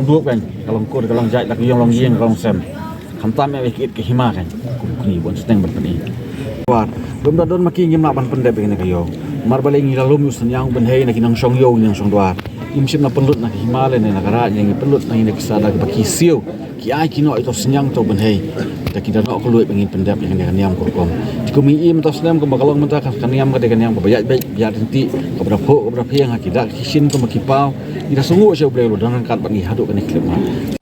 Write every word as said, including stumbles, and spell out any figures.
long dup kan, ka long kur, ka long jait, la ka ïong long ïing, ka long sem. Khamtam ïa ka it ka hima kan. Kum kine bun sdang ban pyni. Dwar, lum da don ma ki ngim lah ban pyndep ïa kane ka ïew. Namar balei ngi la lum ïa u synñiang u bynhei na ki nongshong ïew, nongshong dwar. Ngim shym la pynlut na ka hima lane na ka raid, ngi pynlut na ngi na ki sa da kiba ki siew. Ki ai ki noh ïa uto u synñiang uto u bynhei. Da ki da noh ka luid ba ngin pyndep ïa kane ka niam ka rukom. Te kum ngi im uto u snem kumba ka long mynta ka, ka niam ka dei ka niam kaba ïaid beit, ïaid ryntih, kaba da phuh, kaba da phieng ha ki dak ki shin kumba ki paw. Ngi da sngewnguh sha U Blei u la don ryngkat bad ngi haduh kane ka khyllipmat.